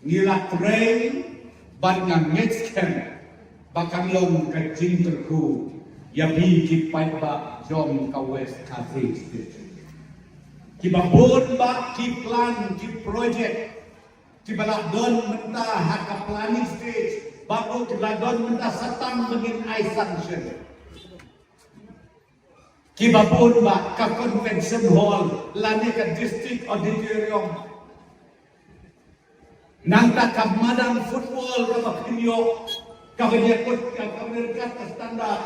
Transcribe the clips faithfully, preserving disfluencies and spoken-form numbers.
Ngi la trei bad nga ngeit skhem ba kan long ka jingkyrkhu ïa phi ki paidbah jong ka West Khasi State. Kiba bun bah ki plan, ki project kiba la don mynta ha ka planning stage, bad ruh kiba la don mynta sa tang ba ngin ai sanction. Kiba bun bah ka convention hall lane ka district auditorium. Nangta ka madan football kaba pynïoh, kaba ïakut, kaba ryngkat ka standard.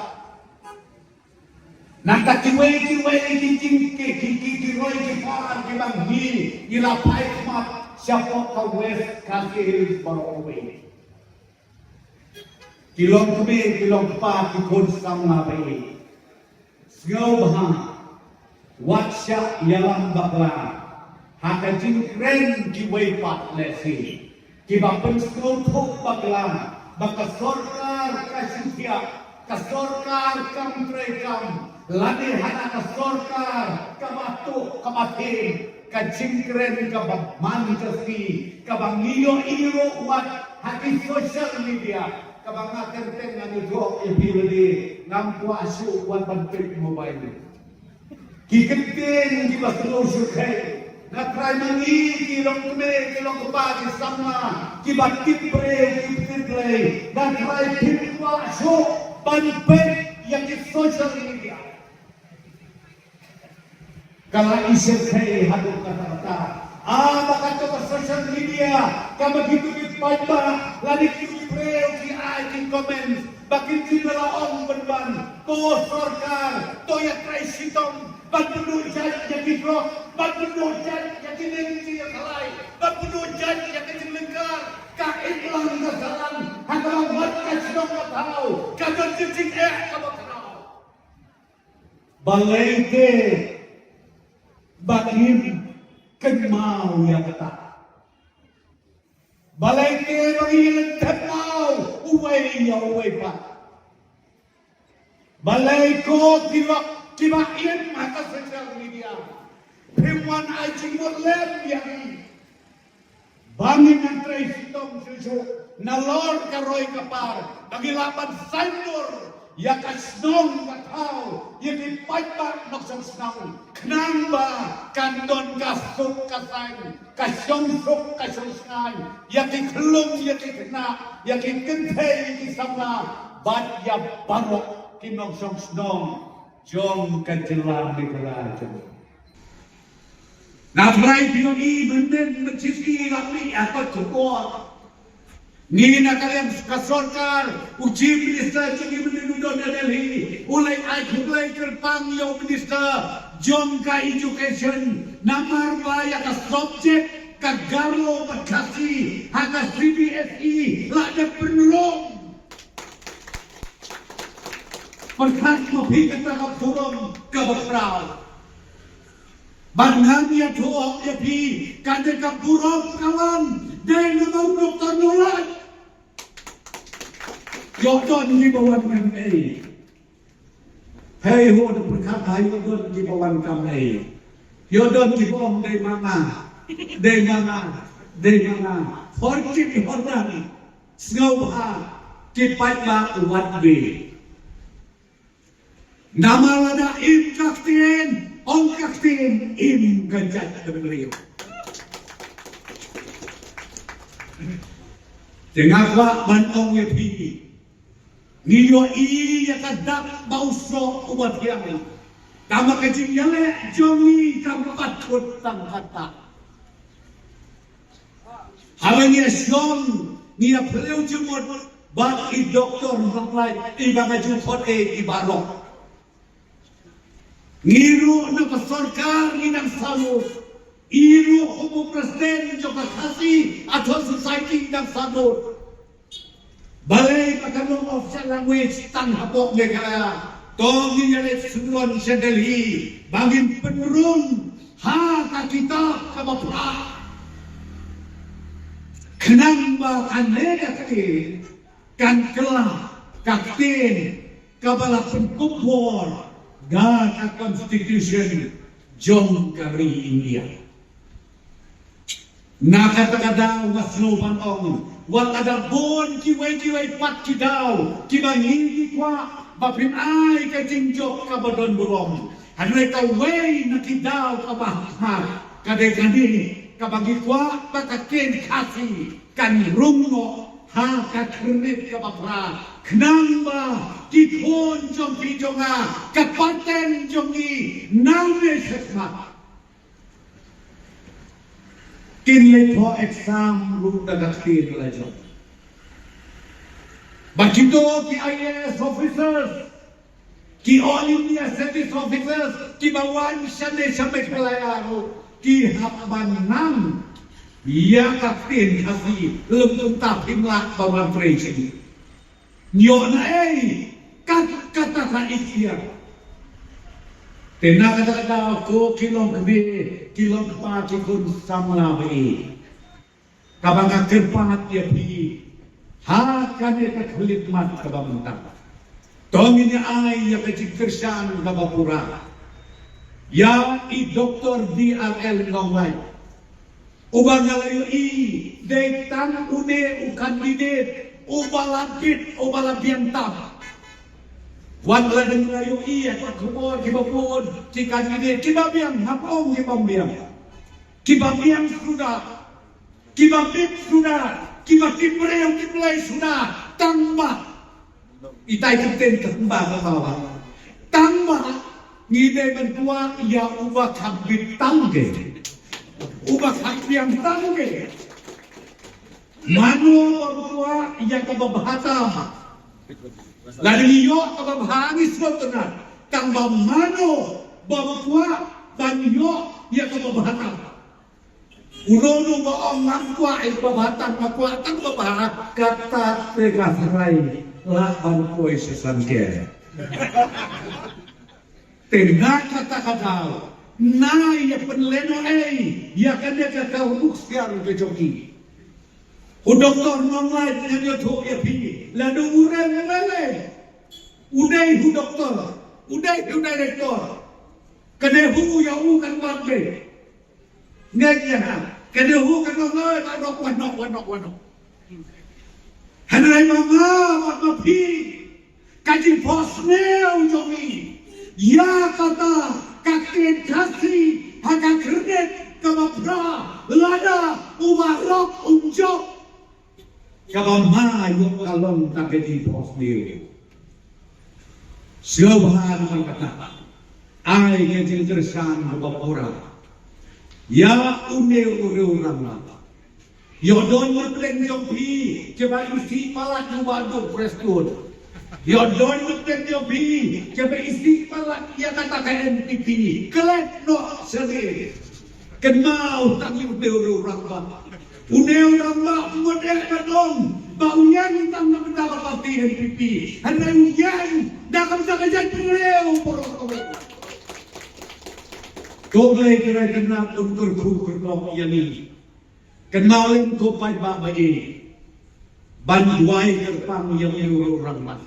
Nangta kiwei kiwei ki jing, ki, ki, ki, ki roi ki par kiba ngi, ngi la phai khmat shapoh ka West Khasi Hills baroh kawei. Ki long kmie, ki long kpa, ki khun samla ba ïeit, sngewbha wat shah ïalam bakla ha ka jingkren kiwei pat lehse kiba pynsngewthuh bakla ba ka sorkar ka shu thiah, ka sorkar kam treikam, lane hana ka sorkar kaba tuh kaba thiem. Ka jingkren kaba man ka sngi kaba ngi ïohi ruh wat ha ki social media, kaba nga teng teng ngan ïathuh ïa phi lade, ngam kwah shuh wat ban peit mobile. Ki kyntien kiba sngewsih. Nga trai ma ngi ki longkmie ki longkpa ki samla kiba tip briew ki tip Blei, nga trai phim kwah shuh ban peit ïa ki social media. Ka la isher khei haduh katta katta. Ah, ba kato ka social media, kaba kito ki paidbah lane kito ki briew ki ai ki comments, ba kin jin la ong pynban, to sorkar, to ïatrei shitom ban pynduh jait ïa ki drok, ban pynduh jait ïa ki neng jingïakhlai, ban pynduh jait ïa ki jinglyngkar. Ka imlang ka salan ha kaba wat ka shnong ka thaw, ka don ka jingeh kaba khraw. Balei te ba ngim kynmaw ïa kata? Balei te ba ngim kynmaw uwei ïa uwei pat? Balei ko ki lok kiba im ha ka social media phim wan ai jingmut lem ïa ngi? Ba ngin nang trei shitom shuh shuh nalor ka roi ka par, ba ngin lah ban saiñdur ïa ka shnong ka thaw, ïa ki paidbah nongshong shnong, khnang ba kan don ka suk ka saiñ, ka shong suk ka shong shngaiñ ïa ki khyllung ïa ki khynnah, ïa ki kynthei ïa ki samla, bad ïa baroh ki nongshong shnong jong ka jylla Meghalaya jong ngi. Nga trai phi ïohi mynnin mynshit ki la mih ha ka jubor. Ngi na ka liang ka sorkar, u Chief Minister jong ngi mynnin u don ha Delhi, u la ai khublei kyrpang ïa u Minister jong ka Education, namar ba ïa ka subject ka Garo bad Khasi ha ka C B S E la dep pynrung. Pyrkhat ma phi kata ka burom kaba khraw. Bad ngan ïathuh ïa phi, kane ka burom ka wan dei na u Doktor Nolan. Ïoh don kiba wan kam ei. Hei ho, da pyrkhat ha, ïoh don kiba wan kam ei. Ïoh don kiba ong dei ma nga, dei ma nga, dei ma nga. Hor kit hor dan. Sngewbha ki paidbah wat bit. Namar lada im ka ktien, ong ka ktien, im ka jaitbynriew. Te nga kwah ban ong ïa phi, ngi ïohi ïa ka dak ba u soh uba thiang. Tangba ka jingïaleh jong ngi kam pat kut tang kata. Haba ngi ïa shong, ngi ïa phylliew jingmut bad i doktor Maklait, i ba nga ju khot ïa i baroh. Ngi ruh na ka sorkar ngi nang salut. I ruh u president jong ka Khasi Authors Society nang salut. Balei ba kan long official language tang hapoh Meghalaya? To ngin ïa leit synran sha Delhi ba ngin pynrung ha ka kitab kaba phah, khnang ba kane ka ktien kan kylla ka ktien kaba la pynkup bor da ka constitution jong ka ri India. Na kata ka daw nga sngew ban ong, wat lada bun kiwei kiwei pat ki daw kiba ngi ngi kwah ba phin ai ka jingjop kaba don burom. Hynrei kawei na ki daw kaba hakhmat ka dei kane, kaba ngi kwah ba ka ktien Khasi kan rung noh ha ka Khyrnit kaba phra, khnang ba ki khun jong phi jong nga, ka pateng jong ngi nangne shakhmat, kin leit thoh exam ruh da ka ktien la jong. Ba kito ki I A S officers, ki All India Service Officers, kiba wan shane sha Meghalaya ruh ki hap ban nang ïa ka ktien Khasi, lym kumta phim lah ban wan trei sha ngi. Ïoh na ei kat kata ka ikhtiar. Te na kata ka daw ko ki long kmie, ki long kpa, ki khun samla ba ïeit, kaba nga kyrpad ïa phi ha kane ka khyllipmat kaba mynta, to ngin ïa ai ïa ka jingkyrshan kaba pura ïa i Doktor D R L Nonglait, uba nga la ïohi dei tang une u candidate uba la bit, uba la biang tam. Wat la dang la ïohi ïa ka khubor kiba bun ki candidate kiba biang, hap ong kiba biang, kiba biang suda, kiba bit suda, kiba kim briew kim blei suda, tang ba, itai ka ktien tang ba, tang ba, tang ba ngi dei ban kwah ïa uba kham bit tang ke, uba kham biang tang ke. Mano ba kwah ïa kaba bha tam? Lada ngi ïoh kaba bha ngi sngewtynnat, tang ba mano ba kwah ban ïoh ïa kaba bha tam? Uno uno ba ong ngam kwah ïa kaba bha tam, nga kwah tang ba bha, kata te ka tharai lah ban poi sha san ker. Te na kata ka daw, nga ïa pynlehnoh ei ïa kane ka kaw muksiar ka jong ngi. U Doktor Nonglait ngan ïathuh ïa phi, lada u rem lei lei, u dei u doktor, u dei u director, ka dei u ïa u kan bat be. Ngai ïa ha, ka dei u kan ong, oi, ka dok, wa nok, wa nok, wa nok. Hynrei ma nga bad ma phi, ka jingphohsniew jong ngi ïa kata ka ktien Khasi ha ka Khyrnit kaba phra, lada u Marok um jop, kaba ma ïoh ka long tang ka jingphohsniew. Sngewbha namar kata, ai ka jingkyrshan kaba pura ïa une u riew rangbah. Ïoh don na pdeng jong phi kiba isih palat ïa u Bah Duh Prestone. Ïoh don na pdeng jong phi kiba isih palat ïa kata ka N P P. Klet noh sha ngi. Kynmaw tang ïa une u riew rangbah. Une u rangbah mut eh ka dong ba u ïeng tang na bynta ka party N P P. Hynrei u ïeng da ka bynta ka jaitbynriew baroh kawei. Ko Blei Trai Kynrad un kyrkhu kyrdoh ïa ngi. Kynmaw lem ko paidbah ba ïeit, ban duwai kyrpang ïa u riew rangbah.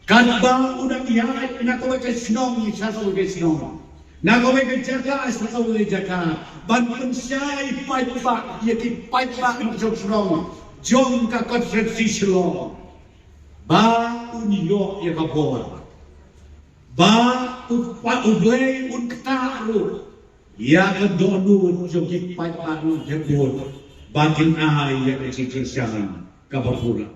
Katba u dang ïaid na kawei ka shnong sha kawei ka shnong, na kawei ka jaka sha kawei ka jaka, ban pynshai paidbah ïa ki paidbah jong shnong, jong ka constituency Shillong, ba un ïoh ïa ka bor, ba u pa, U Blei un ktah ruh ïa ka dohnud jong ki paidbah nongthep vote ba kin ai ïa ka jingkyrshan kaba pura.